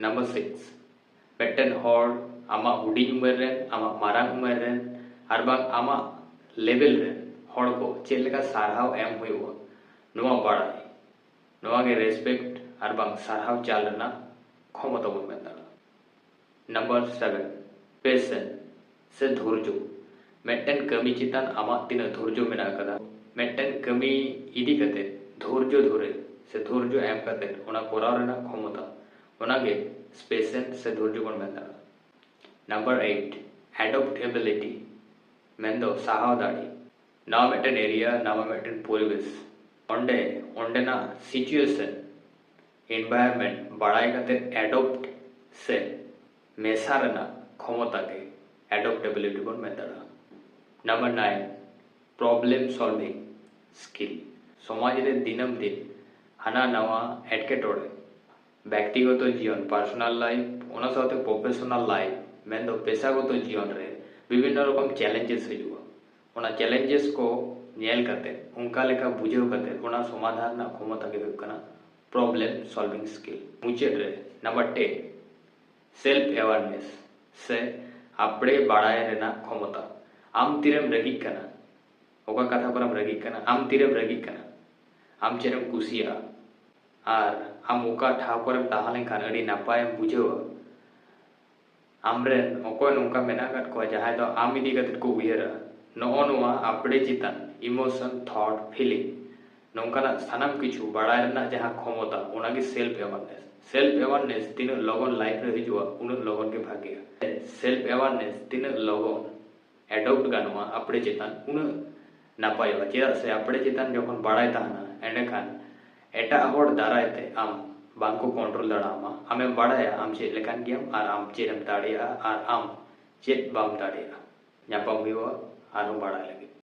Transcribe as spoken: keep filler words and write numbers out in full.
Number six, ᱢᱤᱫᱴᱮᱱ ᱦᱚᱲ ᱟᱢᱟᱜ ᱦᱩᱰᱤᱧ ᱩᱢᱮᱨ ᱨᱮᱱ, ᱟᱢᱟᱜ ᱢᱟᱨᱟᱝ ᱩᱢᱮᱨ ᱨᱮᱱ, ᱟᱨ ᱵᱟᱝ ᱟᱢᱟᱜ ᱞᱮᱵᱮᱞ ᱨᱮᱱ ᱦᱚᱲ ᱠᱚ ᱪᱮᱫ ᱞᱮᱠᱟ ᱥᱟᱨᱦᱟᱣ ᱮᱢ ᱦᱩᱭᱩᱜᱼᱟ, ᱱᱚᱣᱟ ᱵᱟᱲᱟᱭ᱾ ᱱᱚᱣᱟ ᱜᱮ ᱨᱮᱥᱯᱮᱠᱴ ᱟᱨ ᱵᱟᱝ ᱥᱟᱨᱦᱟᱣ ᱪᱟᱞ ᱨᱮᱱᱟᱜ ᱠᱷᱚᱢᱚᱛᱟ ᱵᱚᱱ ᱢᱮᱱ ᱫᱟᱲᱮᱭᱟᱜᱼᱟ᱾ Number seven, patience ᱥᱮ ᱫᱷᱳᱨᱡᱚ᱾ ᱢᱤᱫᱴᱮᱱ ᱠᱟᱹᱢᱤ ᱪᱮᱛᱟᱱ ᱟᱢᱟᱜ ᱛᱤᱱᱟᱹᱜ ᱫᱷᱳᱨᱡᱚ ᱢᱮᱱᱟᱜ ᱟᱠᱟᱫᱟ, ᱢᱤᱫᱴᱮᱱ ᱠᱟᱹᱢᱤ ᱤᱫᱤ ᱠᱟᱛᱮ ᱫᱷᱳᱨᱡᱚ ᱫᱷᱚᱨᱮ ᱥᱮ ᱫᱷᱳᱨᱡᱚ ᱮᱢ ᱠᱟᱛᱮ ᱚᱱᱟ ᱠᱚᱨᱟᱣ ᱨᱮᱱᱟᱜ ᱠᱷᱚᱢᱚᱛᱟ, ᱚᱱᱟᱜᱮ patience ᱥᱮ ᱫᱷᱳᱨᱡᱚ ᱵᱚᱱ ᱢᱮᱱ ᱫᱟᱲᱮᱭᱟᱜᱼᱟ᱾ Number eight, adaptability ᱢᱮᱱᱫᱚ ᱥᱟᱦᱟᱣ ᱫᱟᱲᱮ᱾ ᱱᱟᱣᱟ ᱢᱤᱫᱴᱮᱱ ᱮᱨᱤᱭᱟ, ᱱᱟᱣᱟ ᱢᱤᱫᱴᱮᱱ ᱯᱚᱨᱤᱵᱮᱥ, ᱚᱸᱰᱮ ᱚᱸᱰᱮᱱᱟᱜ ᱥᱤᱪᱩᱭᱮᱥᱚᱱ, ᱮᱱᱵᱷᱟᱭᱨᱱᱢᱮᱱᱴ ᱵᱟᱲᱟᱭ ᱠᱟᱛᱮ ᱮᱰᱚᱯᱴ ᱥᱮ ᱢᱮᱥᱟ ᱨᱮᱱᱟᱜ ᱠᱷᱚᱢᱚᱛᱟ ᱜᱮ ᱮᱰᱟᱯᱴᱮᱵᱤᱞᱤᱴᱤ ᱵᱚᱱ ᱢᱮᱛᱟᱜᱼᱟ᱾ Number nine, problem solving skill᱾ ᱥᱚᱢᱟᱡᱽ ᱨᱮ ᱫᱤᱱᱟᱹᱢ ᱫᱤᱱ ᱦᱟᱱᱟ ᱱᱟᱣᱟ ᱮᱴᱠᱮᱴᱚᱬᱮ, ᱵᱮᱠᱛᱤᱜᱚᱛᱚ ᱡᱤᱭᱚᱱ, ᱯᱟᱨᱥᱚᱱᱟᱞ ᱞᱟᱭᱤᱯᱷ, ᱚᱱᱟ ᱥᱟᱶᱛᱮ ᱯᱨᱚᱯᱷᱮᱥᱚᱱᱟᱞ ᱞᱟᱭᱤᱯᱷ, ᱢᱮᱱᱫᱚ ᱯᱮᱥᱟᱜᱚᱛᱚ ᱡᱤᱭᱚᱱ ᱨᱮ ᱵᱤᱵᱷᱤᱱᱱᱚ ᱨᱚᱠᱚᱢ ᱪᱮᱞᱮᱧᱡᱮᱥ ᱦᱤᱡᱩᱜᱼᱟ᱾ ᱚᱱᱟ ᱪᱮᱞᱮᱧᱡᱮᱥ ᱠᱚ ᱧᱮᱞ ᱠᱟᱛᱮ, ᱚᱱᱠᱟ ᱞᱮᱠᱟ ᱵᱩᱡᱷᱟᱹᱣ ᱠᱟᱛᱮ ᱚᱱᱟ ᱥᱚᱢᱟᱫᱷᱟᱱ ᱨᱮᱱᱟᱜ ᱠᱷᱚᱢᱚᱛᱟ ᱜᱮ ᱦᱩᱭᱩᱜ ᱠᱟᱱᱟ problem solving skill᱾ ᱢᱩᱪᱟᱹᱫ ᱨᱮ number ten, self awareness ᱥᱮ ᱟᱯᱲᱮ ᱵᱟᱲᱟᱭ ᱨᱮᱱᱟᱜ ᱠᱷᱚᱢᱚᱛᱟ᱾ ᱟᱢ ᱛᱤᱨᱮᱢ ᱨᱟᱹᱜᱤᱜ ᱠᱟᱱᱟ, ᱚᱠᱟ ᱠᱟᱛᱷᱟ ᱠᱚᱨᱮᱢ ᱨᱟᱹᱜᱤᱜ ᱠᱟᱱᱟ, ᱟᱢ ᱛᱤᱨᱮᱢ ᱨᱟᱹᱜᱤᱜ ᱠᱟᱱᱟ, ᱟᱢ ᱪᱮᱫ ᱮᱢ ᱠᱩᱥᱤᱭᱟᱜᱼᱟ, ᱟᱨ ᱟᱢ ᱚᱠᱟ ᱴᱷᱟᱶ ᱠᱚᱨᱮᱢ ᱛᱟᱦᱮᱸ ᱞᱮᱱᱠᱷᱟᱱ ᱟᱹᱰᱤ ᱱᱟᱯᱟᱭᱮᱢ ᱵᱩᱡᱷᱟᱹᱣᱟ, ᱟᱢᱨᱮᱱ ᱚᱠᱚᱭ ᱱᱚᱝᱠᱟ ᱢᱮᱱᱟᱜ ᱟᱠᱟᱫ ᱠᱚᱣᱟ ᱡᱟᱦᱟᱸᱭ ᱫᱚ ᱟᱢ ᱤᱫᱤ ᱠᱟᱛᱮ ᱠᱚ ᱩᱭᱦᱟᱹᱨᱟ, ᱱᱚᱜᱼᱚ ᱱᱚᱣᱟ ᱟᱯᱲᱮ ᱪᱮᱛᱟᱱ emotion, thought, feeling, ᱱᱚᱝᱠᱟᱱᱟᱜ ᱥᱟᱱᱟᱢ ᱠᱤᱪᱷᱩ ᱵᱟᱲᱟᱭ ᱨᱮᱱᱟᱜ ᱡᱟᱦᱟᱸ ᱠᱷᱚᱢᱚᱛᱟ, ᱚᱱᱟᱜᱮ self awareness᱾ Self awareness ᱛᱤᱱᱟᱹᱜ ᱞᱚᱜᱚᱱ ᱞᱟᱭᱤᱯᱷ ᱨᱮ ᱦᱤᱡᱩᱜᱼᱟ, ᱩᱱᱟᱹᱜ ᱞᱚᱜᱚᱱ ᱜᱮ ᱵᱷᱟᱜᱮᱭᱟ᱾ Self awareness ᱛᱤᱱᱟᱹᱜ ᱞᱚᱜᱚᱱ ᱮᱰᱚᱯᱴ ᱜᱟᱱᱚᱜᱼᱟ ᱟᱯᱲᱮ ᱪᱮᱛᱟᱱ, ᱩᱱᱟᱹᱜ ᱱᱟᱯᱟᱭᱚᱜᱼᱟ᱾ ᱪᱮᱫᱟᱜ ᱥᱮ ᱟᱯᱲᱮ ᱪᱮᱛᱟᱱ ᱡᱚᱠᱷᱚᱱ ᱵᱟᱲᱟᱭ ᱛᱟᱦᱮᱱᱟ, ᱮᱸᱰᱮᱠᱷᱟᱱ ᱮᱴᱟᱜ ᱦᱚᱲ ᱫᱟᱨᱟᱭ ᱛᱮ ᱟᱢ ᱵᱟᱝᱠᱚ ᱠᱚᱱᱴᱨᱳᱞ ᱫᱟᱲᱮᱭᱟᱢᱟ᱾ ᱟᱢᱮᱢ ᱵᱟᱲᱟᱭᱟ ᱟᱢ ᱪᱮᱫ ᱞᱮᱠᱟᱱ ᱜᱮᱭᱟᱢ ᱟᱨ ᱟᱢ ᱪᱮᱫ ᱮᱢ ᱫᱟᱲᱮᱭᱟᱜᱼᱟ ᱟᱨ ᱟᱢ ᱪᱮᱫ ᱵᱟᱢ ᱫᱟᱲᱮᱭᱟᱜᱼᱟ᱾ ᱧᱟᱯᱟᱢ ᱦᱩᱭᱩᱜᱼᱟ ᱟᱨᱦᱚᱸ ᱵᱟᱲᱟᱭ ᱞᱟᱹᱜᱤᱫ᱾